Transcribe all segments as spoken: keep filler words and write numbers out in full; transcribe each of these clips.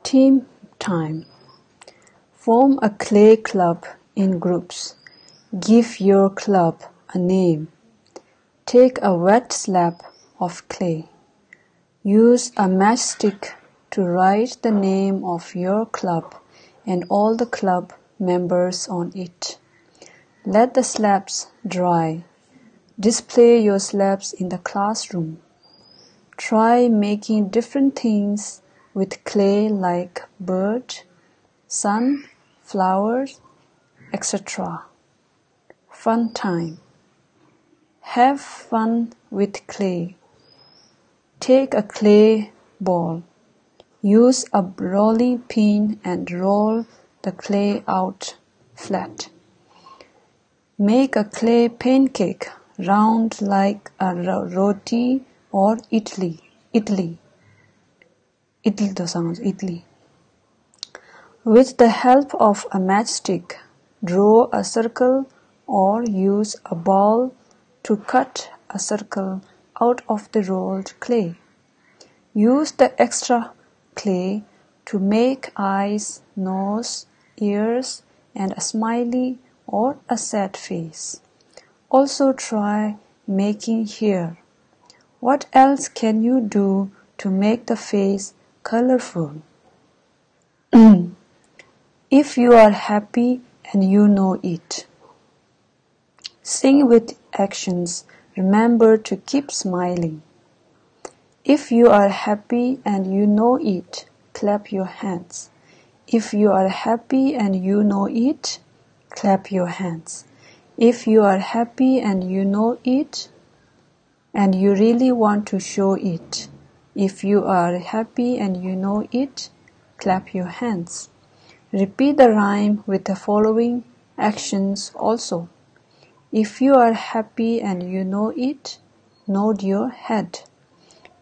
Team time. Form a clay club in groups. Give your club a name. Take a wet slab of clay. Use a matchstick to write the name of your club and all the club members on it. Let the slabs dry. Display your slabs in the classroom. Try making different things with clay like bird, sun, flowers, et cetera. Fun time. Have fun with clay. Take a clay ball. Use a rolling pin and roll the clay out flat. Make a clay pancake round like a ro- roti or idli. Idli. Idli dosa, idli. With the help of a matchstick, draw a circle or use a ball to cut a circle out of the rolled clay. Use the extra clay to make eyes, nose, ears, and a smiley or a sad face. Also try making hair. What else can you do to make the face colorful? If you are happy and you know it, sing with actions. Remember to keep smiling. If you are happy and you know it, clap your hands. If you are happy and you know it, clap your hands. If you are happy and you know it, and you really want to show it. If you are happy and you know it, clap your hands. Repeat the rhyme with the following actions also. If you are happy and you know it, nod your head.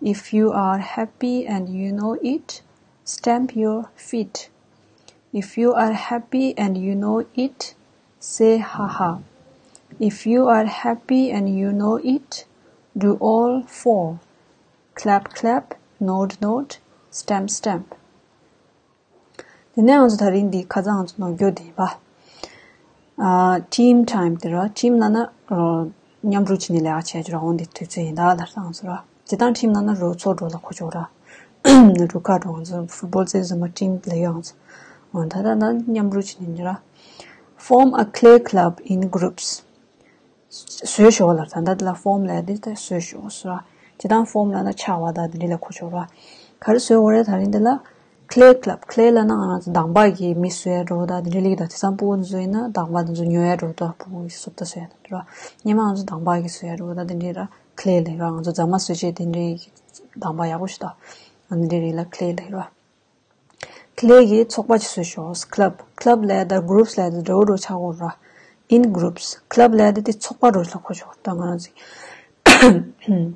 If you are happy and you know it, stamp your feet. If you are happy and you know it, say ha ha. If you are happy and you know it, do all four. Clap, clap, nod, nod, stamp, stamp. དེ་ནས་ང་ཚོ་དེ་རིང་འདི་ཁ་སང་ང་ཚོ་ནོར་འཁྱོལ་དེ་ཡིན་པ། ཨ། team time དེ་ར། team ལབ་ན་མཉམ་རུབ་བྱས་ནས་ལས་ཀ་བྱེད་རྒྱུ་ར། འོ་འདི་དུས་ཚོད་ཡིན་ད་ལབ་ས་ང་ཚོ་ར། སྤྱིར་བཏང་team ལབ་ན་རུ་ཚོགས་འགྲོ་ལ་གོ་ཆོག་ར། རུ་ཁག་འགྲོ། ང་ཚོ་football རྩེད་འཛིན་པ་team ལབ་ཡོད་ང་ཚོ། འོ་ད་ད་ད་མཉམ་རུབ་བྱས་ནས་ར། Form a clay club in groups. བཟོས་ཤོག་ལབ། ད་ལྟ་འདི་ལ་form ལབ་དེ་ད་བཟོས་ཤོག་ཟེར་བ། སྤྱིར་བཏང་form ལབ་ན་ཆགས་པ་དང་དེ་འདྲ་ལ་གོ་ཆོག་ར། ག་རེ་བཟོས་ཡོད་རེད་དེ་རིང་འདི་ལ། clay club. clay ལབ་ན་ང་རང་ཚོ་དང་པ་གི་མི་བཟོ་ཡ་འདྲ་བོ་དང་དེ་འདྲ་ལབ་ཀྱི་ད། དེང་སང་ཕྲུ་གུ་ཚོ་ཡིན་ན་དང་པ་དེ་ཚོ་ཉོ་ཡ་འདྲ་བོ་དང་ཕྲུ་གུ་གི་བཟོ་ལྟ་བཟོ་ཡ་འདྲ་བོ་ར། སྔོན་མ་ང་ཚོ་དང་པ་གི་བཟོ་ཡ་འདྲ་བོ་དང་དེ་འདྲ་ར། clay ལབ་ར། ང་ཚོ་རྫ་མ་བཟོ་བྱེད་དེ་འདྲའི་དང་པ་ཡག་པོ་ཞིག་དང་། ཨ་ནི་འདི་རིགས་ལ་clay ལབ་ར། clay གི་ཚོགས་པ་ཅིག་བཟོས་ཤོག club. club ལབ་ཡ་ད་groups ལབ་ཡ་ད་འདྲ་བོ་འདྲ་བོ་ཆགས་ཀྱི་ཡོད་ར། in groups. club ལབ་ཡ་ད་དེ་ཚོགས་པ་འདྲ་བོ་ལ་གོ་ཆོག་ད་ང་རང་ཚོ་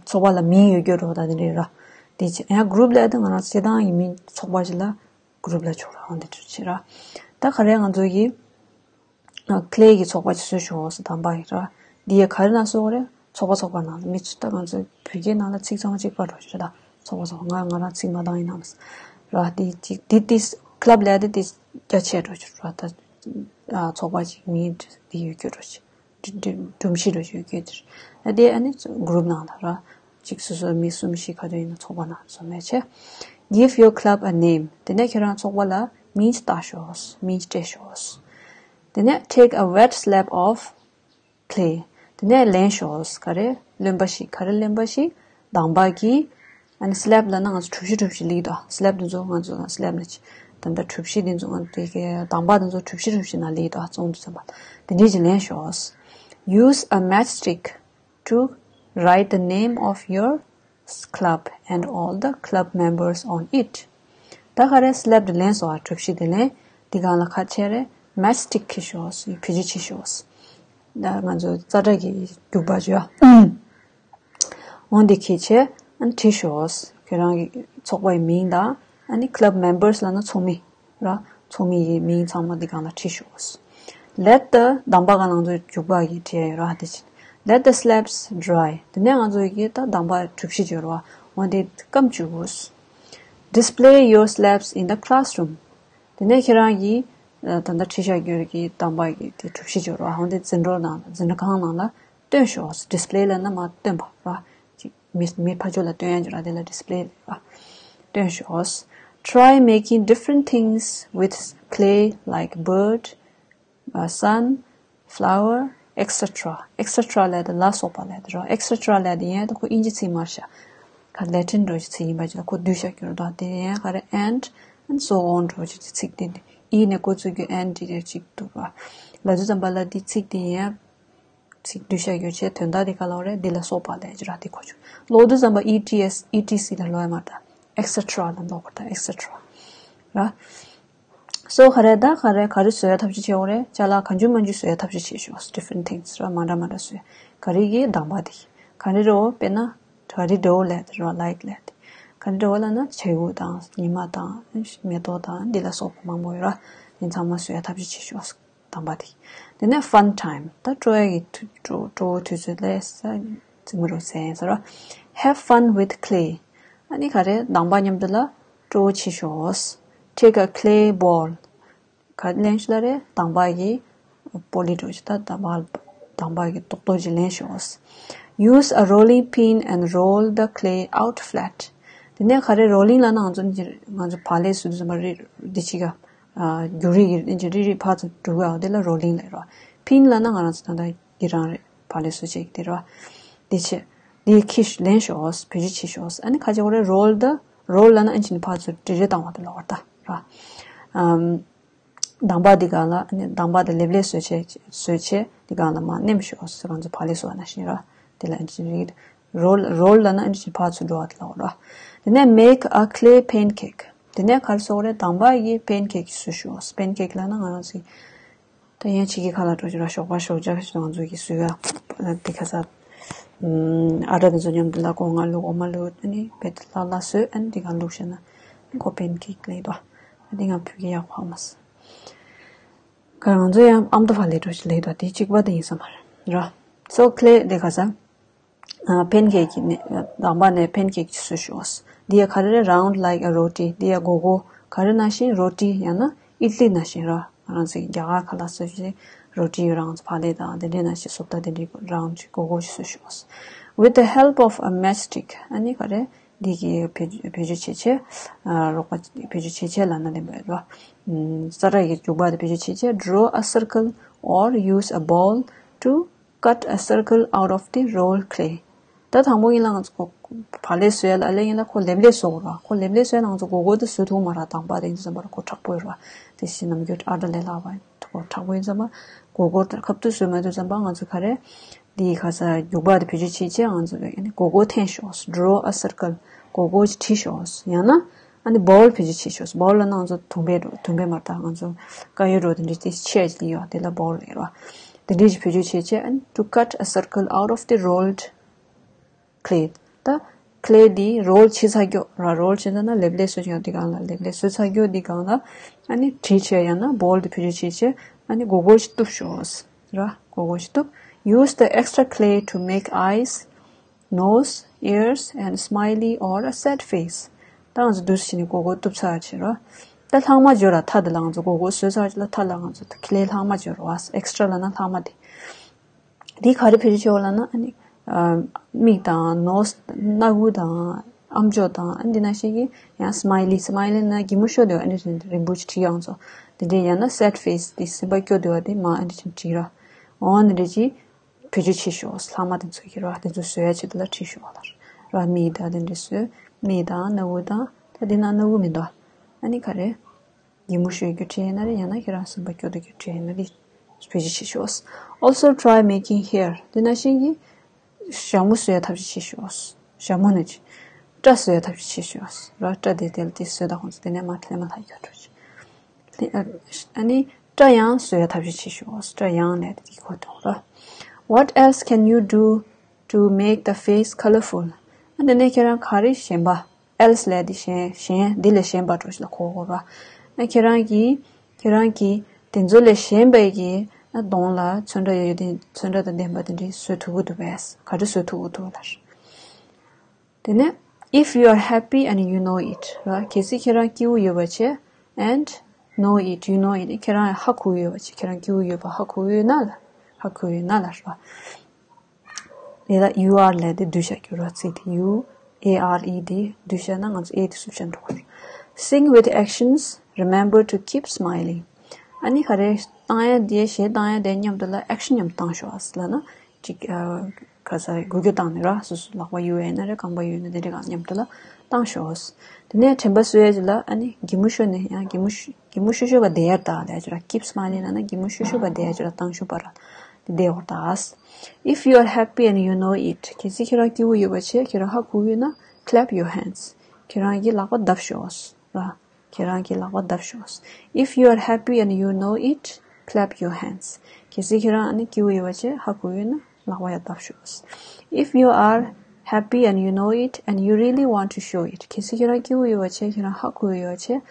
ཚོགས་པ་ལ་མིང་ཡོད་རྒྱུ་འདྲ་བོ་ད་དེ་འདྲ་ར། དེ་ཅི་ཡང་group ལབ་ཡ་ད་ང་རང་ཚོ་སྤྱིར་བཏང་གི་མི་ཚོགས་པ་ཅིག་ལ་group ལབ་ཆོག་ར། འོ་འདི་འདྲ་བྱེད་ར། ད་ག་རེ་ང་ཚོ་གི clay གི་ཚོགས་པ་ཅིག་བཟོས་ཤོག་ཟེར། དང་པ་ཡིན་ར། འདི་ཡ་ག་རེ་ནང་བཟོ་དགོས་རེད། ཚོགས་པ་ཚོགས་པ་ནང་ལ་མི་ཚོ་ད་ང་ཚོ་བོད་སྐད་ནང་ལ་ཚིག་ཚང་མ་གཅིག་པ་འདྲ་བོ་ཞིག་རེད་ད། ཚོགས་པ་ཚོགས་པ། ང་ང་རང་ཚིག་མ་འདང་ཡིན་ནམ་ར། དེ་ཅིག་དེ་དེ་club ལབ་ཡ་དེ་དེ་རྒྱ་ཆེ་འདྲ་བོ་ཞིག་རེད་ད། ཚོགས་པ་ཅིག་མིང་དེ་ཡོད་རྒྱུ་འདྲ་བོ་ཞིག་སྒྲོམ་གཞི་འདྲ་བོ་ཞིག་ཡོད་རྒྱུ་དེ་རེད། དེ་ཨ་ནི་group ནང་ལ་ར། གཅིག་སོ་སོ་མི་གསུམ་བཞི་ག་ཚོད་ཡིན་ན་ཚོགས་པ་ནང་བཟོ་མེད་བྱས། Give your club a name. དེ་ནས་ཁྱེད་རང་ཚོགས་པ་ལ་མིང་ཅིག་བཏགས་ཤོག་མིང་ཅིག་སྤྲད་ཤོག་དེ་ནས་take a wet slab of clay. དེ་ནས་ལེན་ཤོག་ག་རེ། རློན་པ་ཞིག་ག་རེ། རློན་པ་ཞིག་དང་པ་གི། ཨ་ནི་slab ལབ་ན་ང་ཚོ་གྲུ་བཞི་གྲུ་བཞི་ལབ་ཀྱི་འདུག slab འདི་ཚོ་ང་ཚོ་slab ལབ་ཀྱི། ད་ལྟ་གྲུ་བཞི་འདི་ཚོ་ང་ཚོ་གི་དང་པ་འདི་ཚོ་གྲུ་བཞི་གྲུ་བཞི་ནང་ལབ་ཀྱི་འདུག་རྩོམ་འདི་ཚོ་ད་འདི་འདྲ་ཅིག་ལེན་ཤོག Use a matchstick to write the name of your club and all the club members on it. ད་ག་རེ་slab དེ་ལེན་སོང་ཨ། གྲུ་བཞི་དེ་ལེན། དེ་སྒང་ལ་ག་རེ་བྱེད་རེད། matchstick འཁྱེར་ཤོག་བེད་སྤྱོད་བྱེད་ཤོག་ད་ང་ཚོ་ཙག་སྒྲ་གི་རྒྱུག་པ་བྱོས་ཨ། འོ་འདི་འཁྱེར་བྱས་ཨ་ནི་བྲིས་ཤོག་ཁྱེད་རང་གི་ཚོགས་པ་ཡི་མིང་དང་ཨ་ནི་club members ལབ་ན་ཚོགས་མི། ར། ཚོགས་མི་ཡི་མིང་ཚང་མ་འདི་སྒང་ལ་བྲིས་ཤོག Let the དང་པ་ག་ང་ཚོ་རྒྱུག་པ་གི་བྲིས་ཡོད་ར་དེ་བཞིན། Let the slabs dry. དེ་ནས་ང་ཚོ་གི་ད་དང་པ་གྲུ་བཞི་ཡོད་ར། འོ་དེ་སྐམ་བཅུག Display your slabs in the classroom. དེ་ནས་ཁྱེད་རང་གིས་ད་ལྟ་བྲིས་བཞག་རྒྱུ་གི་གདམས་པ་གི་དེ་གྲུ་བཞི་ཅིག་ཡོད་རེད་བ། འོན་ཏེ་འཛིན་གྲྭ་ནང་ལ་འཛིན་གྲྭ་ཁང་ནང་ལ་སྟོན་ཤོག Display ལབ་ན་མར་སྟོན་པ་རེད་བ། ཅིག་མི་མི་ཕར་ཕྱོགས་ལ་སྟོན་ཡ་ཅིག་རེད་བ། དེ་ལ་display ལབ་རེད་བ། སྟོན་ཤོག Try making different things with clay like bird, uh, sun, flower, et cetera, et cetera ལབ་དེ་ལ་སོགས་པ་ལབ་དེ་རེད། et cetera ལབ་དེ་ཡིན་ན་ཁོ་དབྱིན་ཇི་ཚིག་མ་རེད་ཤག་ག་Latin འདྲ་བོ་ཞིག་ཚིག་ཡིན་པ་ཅིག་ལ་ཁོ་བསྡུས་བཞག་རྒྱུ་རེད་དོ། དེ་ཡིན་ན་ག་རེ་and, and so on འདྲ་བོ་ཞིག་ཚིག་དེ་འདི་ཨི་ནས་འགོ་བཙུགས་རྒྱུ་and དེ་འདྲ་ཅིག་འདུག་ར། ལབ་དུས་ཙམ་པ་ལ་འདི་ཚིག་དེ་ཡིན་ན་ཚིག་བསྡུས་བཞག་རྒྱུ་བྱས། དོན་དག་དེ་ག་ལ་བ་རེད། འདི་ལ་སོགས་པ་ལབ་ཀྱི་ར། དེ་གོ་ཆོག་ཀློག་དུས་ཙམ་པ་ets, etcetcetera ལ་ཀློག་དགོས་རེད་ད། et cetera ལ་ཀློག་དགོས་རེད་ད། et cetera ར། སོ་ག་རེ་ད་ག་རེ་ག་རེ་བཟོ་ཡ་ཐབས་ཤེས་བྱེད་དགོས་རེད། ཅ་ལག་གང་བྱུང་མང་བྱུང་བཟོ་ཡ་ཐབས་ཤེས་བྱེད་ཤོག Different things ར། མ་འདྲ་མ་འདྲ་བཟོས། ག་རེ་གི་གདམས་པ་དེ། ག་རེ་རེད་བ། དཔེར་ན་ག་རེ་འདྲ་བོ་ལབ་དེ་ར། like ལབ་དེ། ག་རེ་འདྲ་བོ་ལབ་ན་བྱ་ཡུག་དང་ཉི་མ་དང་མེ་ཏོག་དང་འདི་ལ་སོགས་པ་མང་པོ་ཡོད་ར། དེ་ཚང་མ་བཟོ་ཡ་ཐབས་ཤེས་བྱེད་ཤོག་གདམས་པ་དེ། དེ་ནས་fun time ད་སྤྲོ་ཡ་གི་དུས་སྤྲོ་སྤྲོ་བོ་དུས་ཚོད་ལས་ས་རྩེད་མོ་རུ་ཟེར་ཡིན་ཟེར་ར། Have fun with clay ཨ་ནི་ག་རེ་གདམས་པ་མཉམ་དུ་ལ་སྤྲོ་བོ་བྱེད་ཤོག Take a clay ball ག་རེ་ལེན་ཤོག་ལ་རེད། གདམས་པ་གི་པོ་ལི་འདྲ་བོ་ཞིག་ད་གདམས་པ་གདམས་པ་གི་རྡོག་རྡོག་ཅིག་ལེན་ཤོག Use a rolling pin and roll the clay out flat དེ་ནས་ག་རེ་rolling ལབ་ན་ང་ཚོ་ང་ཚོ་བག་ལེབ་བཟོ་དུས་ཙམ་པ་རི་འདི་ཅིག་ག་རྒྱུ་རིགས་ཀྱི་རིགས་རིགས་ཕར་ཚུར་འགྲོ་གི་ཡོད་དེ་ལ་rolling ལབ་ར། pin ལབ་ན་ང་རང་ཚོ་ད་ལྟ་གི་རང་རེད། བག་ལེབ་བཟོ་བྱེད་ཀྱི་དེ་ར། དེ་བྱས་དེ་ཁྱེར་ལེན་ཤོག་བེད་སྤྱོད་བྱེད་ཤོག་ཨ་ནི་ཁ་ཅིག་གོ་རེ་roll the roll ལབ་ན་ཨ་ནི་ཕར་ཚུར་འདྲི་རེ་བཏང་བ་དེ་ལ་བར་ད་ར། ཨམ། གདམས་པ་འདི་སྒང་ལ་ནི་གདམས་པ་དང་ལེབ་ལེབ་བཟོས་བྱས་བཟོས་བྱས་འདི་སྒང་ལ་མར་མནན་ཤོག་ཟེར། ང་ཚོ་བག་ལེབ་བཟོ་བ་ནང་བཞིན་ར། དེ་ལ་ཨེ་འདྲ་རིགས་roll roll ལབ་ན་ཨེ་འདྲ་ཕར་ཚུར་འགྲོ་བ་དེ་ལ་འོ་ར། དེ་ནས་make a clay pancake དེ་ནས་ག་རེ་བཟོ་དགོས་རེད། གདམས་པ་ཡིས་pancake ཞིག་བཟོ་ཤོག pancake ལབ་ན་ང་རང་ཚོའི་ད་ཡང་ཕྱི་གི་ཁ་ལག་འདྲ་བོ་ཞིག་ར། ཞོགས་པ་ཞོགས་ཇ་ཞིག་ང་ཚོ་གི་བཟོ་ཡ་དེ་ག་ས་ཨ་ར་དེ་ཚོ་མཉམ་དུ་ལ་སྒོ་ང་བླུགས་འོ་མ་བླུགས་ཨ་ནི་བེད་ལྷག་ལྷག་བཟོས་ཨ་ནི་དེ་ག་བླུགས་བྱས་ན་ཁོ་pancake ལབ་འདུག་ཨ་ནི་ང་བོད་སྐད་ཡག་པོ་ཧ་མ་སོང་། ག་ང་ཚོ་ཡང་ཨ་མདོ་བག་ལེབ་འདྲ་བོ་ཞིག་ལབ་འདུག་དེ་གཅིག་པ་དེ་ཡིན་ས་མ་རེད་ར། So clay དེ་ག་ས་pancake གི་ནས་གདམས་པ་ནས་pancake ཅིག་བཟོ་ཤོག་འདི་ཡ་ག་རེ་རེད། Round like a roti འདི་ཡ་སྒོར་སྒོར་ག་རེ་ནང་བཞིན་roti ཡང་ན་ཨིད་ལི་ནང་བཞིན་ར། ང་རང་ཚོའི་རྒྱ་གར་ཁ་ལག་བཟོ་བྱེད་roti ཡོད་ར། ང་ཚོ་བག་ལེབ་དང་དེ་འདྲའི་ནང་བཞིན་བཟོ་ལྟ་དེ་འདྲའི་round ཅིག་སྒོར་སྒོར་ཅིག་བཟོ་ཤོག With the help of a matchstick ཨ་ནི་ག་རེ་འདི་གི་བེད་བེད་སྤྱོད་བྱེད་ཆེད་རོགས་པ་བེད་སྤྱོད་བྱེད་ཆེད་ལབ་ན་ལེན་པ་རེད་བ། ཙ་ར་གི་རྒྱུག་པ་དེ་བེད་སྤྱོད་བྱེད་ཆེད་draw a circle or use a ball to cut a circle out of the rolled clay ད་དང་པོ་ཡིན་ལ་ང་ཚོ་བག་ལེབ་བཟོ་ཡ་ལ་ཨ་ལས་ཡིན་ལ་ཁོ་ལེབ་ལེབ་བཟོ་དགོས་ར། ཁོ་ལེབ་ལེབ་བཟོ་ཡ་ལ་ང་ཚོ་སྒོར་སྒོར་དེ་བཟོ་ཐུབ་མ་ར། གདམས་པ་དེ་ཡིན་ཙམ་པ་ལ་ཁོ་དྲག་པོ་ཡོད་ར། དེ་བཞིན་ནམ་རྒྱུན་ཨ་ཏྲ་ལས་སླ་བ་ཁོ་དྲག་པོ་ཡིན་ཙམ་པ་སྒོར་སྒོར་དེ་ཁབ་ཏུ་བཟོ་མ་ཐུབ་ཙམ་པ་ང་ཚོ་ག་རེ་འདི་ཁ་ས་རྒྱུག་པ་དེ་བེད་སྤྱོད་བྱེད་ཆེད་ང་ཚོ་ཨ་ནི་སྒོར་སྒོར་འཐེན་ཤོག draw a circle སྒོར་སྒོར་ཅིག་བྲིས་ཤོག་ཡང་ན་ཨ་ནི་ball བེད་སྤྱོད་བྱེད་ཤོག ball ལབ་ན་ང་ཚོ་དུང་བས་འགྲོ་དུང་བས་མ་རེད་ད། ང་ཚོ་དཀར་ཡོལ་འགྲོ་དེ་འདྲའི་དེ་ཆེ་ཡ་ཅིག་ཡོད་དེ་ལ་ball ལབ་ར། དེ་འདྲའི་ཅིག་བེད་སྤྱོད་བྱེད་ཆེད་ཨ་ནི་to cut a circle out of the rolled clay ད་clay འདི་roll བྱེད་ཚར་རྒྱུ་ར། roll བྱེད་ཚར་ན་ལེབ་ལེབ་བཟོ་ཡོང་དེ་སྒང་ལ་ལེབ་ལེབ་བཟོས་ཚར་རྒྱུ་དེ་སྒང་ལ་ཨ་ནི་བྲིས་བྱས་ཡང་ན་ball དེ་བེད་སྤྱོད་བྱེད་ཆེད་ཨ་ནི་སྒོར་སྒོར་ཞིག་གཏུབ་ཤོག་ར། སྒོར་སྒོར་ཞིག་གཏུབ Use the extra clay to make eyes, nose, ears and smiley or a sad face ད་ང་ཚོ་འདུག་སེ་བྱས་ནས་སྒོར་སྒོར་གཏུབ་ཚར་བྱས་ར། ད་ལྷག་མ་འཇོག་ར། མཐའ་དེ་ལ་ང་ཚོ་སྒོར་སྒོར་བཟོས་ཚར་བྱས་ལ་མཐའ་ལ་ང་ཚོ་ད་clay ལྷག་མ་འཇོག་ར་བ། extra ལབ་ན་ལྷག་མ་དེ། འདི་ག་རེ་བེད་སྤྱོད་བྱེད་དགོས་ལབ་ན་ཨ་ནི་མིག་དང་nose སྣ་ཁུག་དང་ཨམ་ཅོག་དང་ཨ་འདི་ནང་བཞིན་གྱི་ཡང་smiley smiley ན་གད་མོ་ཤོར་དུས་ཨ་འདི་བཞིན་རིང་པོ་ཅིག་བྲིས་ཡོང་ཚོ། དེ་འདྲའི་ཡང་ན་sad face དེ་སེམས་པ་སྐྱོ་དུས་ཨ་དེ་མ་ཨ་འདི་བཞིན་བྲིས་ར། འོ་འདི་འདྲ་ཅིག་བེད་སྤྱོད་བྱེད་ཤོག་ལྷག་མ་དེ་ཚོ་གི་ར་དེ་ཚོ་བཟོ་ཡ་ཆེད་དུ་ལ་བྲིས་ཤོག་ལ་ར། མིག་དང་དེ་འདྲ་བཟོས་མིག་དང་སྣ་ཁུག་དང་ད་འདི་ན་སྣ་ཁུག་མི་འདུག་ཨ་ནི་ག་རེ། གད་མོ་ཤོར་རྒྱུ་བྲིས་ཡིན་ན་རེད། ཡང་ན་ཁྱེད་རང་སེམས་པ་སྐྱོ་དུས་ཀྱི་བྲིས་ཡིན་ན་རེད། བེད་སྤྱོད་བྱེད་ཤོག Also try making hair དེ་ནང་བཞིན་གྱི་ཞྭ་མོ་བཟོ་ཡ་ཐབས་ཤེས་བྱེད་ཤོག་ཞྭ་མོ་ནི་ཅི། སྐྲ་བཟོ་ཡ་ཐབས་ཤེས་བྱེད་ཤོག་ར། སྐྲ་དེ་དེ་ལ་དེ་བཟོས་དང་ཁོང་ཚོ་དེ་ནས་མ་ལྷད་མ་ལྷད་ཡོད་འགྲོ་ཅི། ཨ་ནི་སྐྲ་ཡང་བཟོ་ཡ་ཐབས་ཤེས་བྱེད་ཤོག་སྐྲ་ཡང་ལས་དེ་གོ་དང་ར། What else can you do to make the face colorful? ཨ་འདི་ནས་ཁྱེད་རང་ག་རེ་གཞན་པ། else ལས་དེ་གཞན་གཞན་འདི་ལས་གཞན་པ་འགྲོ་ཞིག་ལ་གོ་གོ་ར། ཨ་ཁྱེད་རང་གིས་ཁྱེད་རང་གིས་དེ་ཚོ་ལས་གཞན་པའི་གི་ཨ་གདོང་ལ་ཚོན་ཁྲ་ཡོད་དེ་ཚོན་ཁྲ་དང་ལྡན་པ་དེ་འདྲའི་བཟོ་ཐུབ་ཀྱི་འདུག་པས། ག་རེ་བཟོ་ཐུབ་ཀྱི་འདུག་ལ། དེ་ནས་ If you are happy and you know it, ར། གལ་སྲིད་ཁྱེད་རང་སྐྱིད་པོ་ཡོད་པ་བྱས། And know it, you know it. ཁྱེད་རང་ཧ་གོ་ཡོད་པ་བྱས། ཁྱེད་རང་སྐྱིད་པོ་ཡོད་པ་ཧ་གོ་ཡོད་ན་ལ། ཧ་གོ་ཡོད་ན་ལ་ར། དེ་ལ་you are ལབ་དེ་བསྡུས་བྱ་རྒྱུ་ར། ཚིག་དེ་you, A R E དེ་བསྡུས་བྱས་ན་ང་ཚོ་A དེ་སུབ་བྱས་འགྲོ་གི་རེད། Sing with actions, remember to keep smiling. ཨ་ནི་ག་རེ། བཏང་ཡ་དེ། གཞས་བཏང་ཡ་དེ་མཉམ་དུ་ལ་action མཉམ་བཏང་ཤོག་ཨ་ཟེར་ལབ་ན། ཅིག་ཨ། ག་ས་རེད། འགུལ་སྐྱོད་བཏང་ནས་ར། སོ་སོ་ལག་པ་གཡུག་ཡ་ཡིན་ན་རེད། རྐང་པ་གཡུག་ཡ་ཡིན་ན། དེ་འདྲ་གང་མཉམ་དུ་ལ་བཏང་ཤོག་དེ་ནས་དྲན་པ་གསོ་ཡ་ཅིག་ལ་ཨ་ནི་གད་མོ་ཤོར་ནས་ཡང་གད་མོ་ཤོ- གད་མོ་ཤོར་ཤོར་བ་བསྡད་ཡ་ད་ལབ་ཡ་ཅིག་ར། Keep smiling ལབ་ན་གད་མོ་ཤོར་ཤོར་བ་བསྡད་ཡ་ཅིག་ར། བཏང་ཤོག་པ་ར། དེ་བསྡད་ཡོད་ད། If you are happy and you know it, གལ་སྲིད་ཁྱེད་རང་སྐྱིད་པོ་ཡོད་པ་བྱས་ཁྱེད་རང་ཧ་གོ་ཡོད་ན། Clap your hands, ཁྱེད་རང་གི་ལག་པ་བརྡབ་ཤོག་ར། ཁྱེད་རང་གི་ལག་པ་བརྡབ་ཤོག If you are happy and you know it, clap your hands. གལ་སྲིད་ཁྱེད་རང་ཨ་ནི་སྐྱིད་པོ་ཡོད་པ་བྱས་ཧ་གོ་ཡོད་ན་ལག་པ་ཡར་བརྡབ་ཤོག If you are happy and you know it and you really want to show it, གལ་སྲིད་ཁྱེད་རང་སྐྱིད་པོ་ཡོད་པ་བྱས། ཁྱེད་རང་ཧ་གོ་ཡོད་པ་བྱས།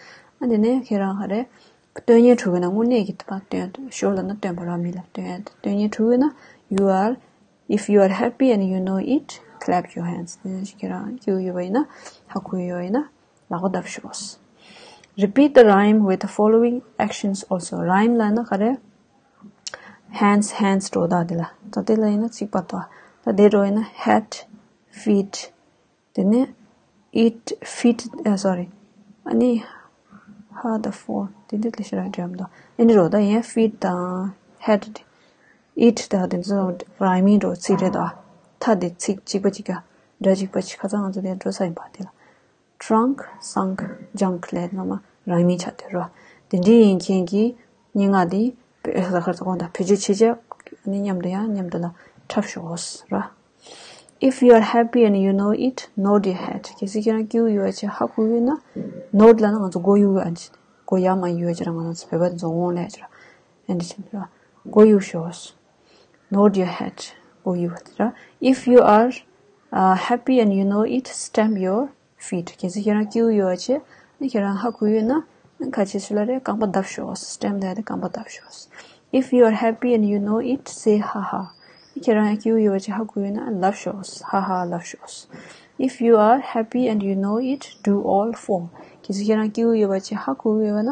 ཨ་དེ་ནས་ཁྱེད་རང་ག་རེ། སྟོན་སྙིང་བྲོ་གི་ན་དངོས་གནས་ཀྱི་དེ་པ་སྟོན། show ལབ་ན་སྟོན་པ་ར། མི་ལ་སྟོན་ཡ་དེ། སྟོན་སྙིང་བྲོ་གི་ན། You are, if you are happy and you know it, clap your hands. དེ་ནས་ཁྱེད་རང་སྐྱིད་པོ་ཡོད་པ་ཡིན་ན། ཧ་གོ་ཡོད་པ་ཡིན་ན་ལག་པ་བརྡབ་ཤོག Repeat the rhyme with the following actions also. Rhyme ལབ་ན་ག་རེ། Hands, hands འགྲོ་ད་དེ་ལ། ད་དེ་ལ་ཡིན་ན་ཚིག་པ་ད། ད་དེ་འགྲོ་ཡིན་ན་head, feet, དེ་ནས་eat, feet, ཨ། sorry. ཨ་ནི་how the four དེ་འདི་ལ་ཤི་ར་འགྲེམ་དོ། ཨ་ནི་འགྲོ་ད་ཡིན། Feet དང་head, eat དང་དེ་ཚོ་rhyming འགྲོ་ཚིག་རེད་དོ། ད་དེ་ཚིག་གཅིག་པ་གཅིག་ག་སྒྲ་གཅིག་པ་གཅིག་ཁ་ཚང་ང་ཚོ་དེ་འགྲོ་ས་ཡིན་པ་དེ་ལ། Drunk, sunk, junk ལབ་ན་མ་rhyming ཆགས་དེ་རོ། དེ་འདྲ་ཡིན་མཁན་གྱི་སྙན་ངག་འདི་བེད་ལ་ཁར་ཚོ་གོང་དང་བེད་སྤྱོད་བྱེད་བྱ་ནི་མཉམ་དུ་ཡང་མཉམ་དུ་ལ་འཁྲབ་ཤོག་ར། If you are happy and you know it, nod your head. གལ་སྲིད་ཁྱེད་རང་སྐྱིད་པོ་ཡོད་པ་བྱས་ཧ་གོ་ཡོད་ན། Nod ལབ་ན་ང་ཚོ་མགོ་གཡུག་ཨ་ནི། མགོ་ཡར་མར་གཡུག་ཅིག་ར། ང་ཚོ་བོད་པ་ཚོ་འོང་ལས་ཅིག་ར། ཨ་འདི་བྱེད་ར། མགོ་གཡུག་ཤོག Nod your head. མགོ་གཡུག་ར། If you are, uh, happy and you know it, stamp your feet. གལ་སྲིད་ཁྱེད་རང་སྐྱིད་པོ་ཡོད་པ་བྱས་ནི་ཁྱེད་རང་ཧ་གོ་ཡོད་ན། ཁ་ཆེ་ཤོས་ལ་རེད། རྐང་པ་བརྡབ་ཤོག Stamp ལབ་དེ་རྐང་པ་བརྡབ་ཤོག If you are happy and you know it, say ha ha. ཁྱེད་རང་ཡང་སྐྱིད་པོ་ཡོད་པ་བྱས་ཧ་གོ་ཡོད་ན་ལབ་ཤོག་ཧ་ཧ་ལབ་ཤོག If you are happy and you know it, do all four. གལ་སྲིད་ཁྱེད་རང་སྐྱིད་པོ་ཡོད་པ་བྱས་ཧ་གོ་ཡོད་པ་ན།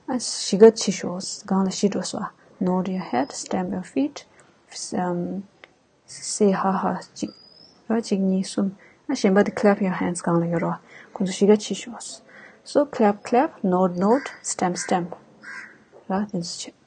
ཨ་བཞི་ཀ་བྱེད་ཤོག་གང་ལ་བཞི་འགྲོ་སོ། Nod your head, stamp your feet, um, say ha ha གཅིག་ར། གཅིག་གཉིས་གསུམ། ཨ་གཞན་པ་དེ་clap your hands གང་ལ་ཡོད་རོ། ཁོང་ཚོ་བཞི་ཀ་བྱེད་ཤོག So clap, clap, nod, nod, stamp, stamp ར། དེ་ཚོ་བྱེད།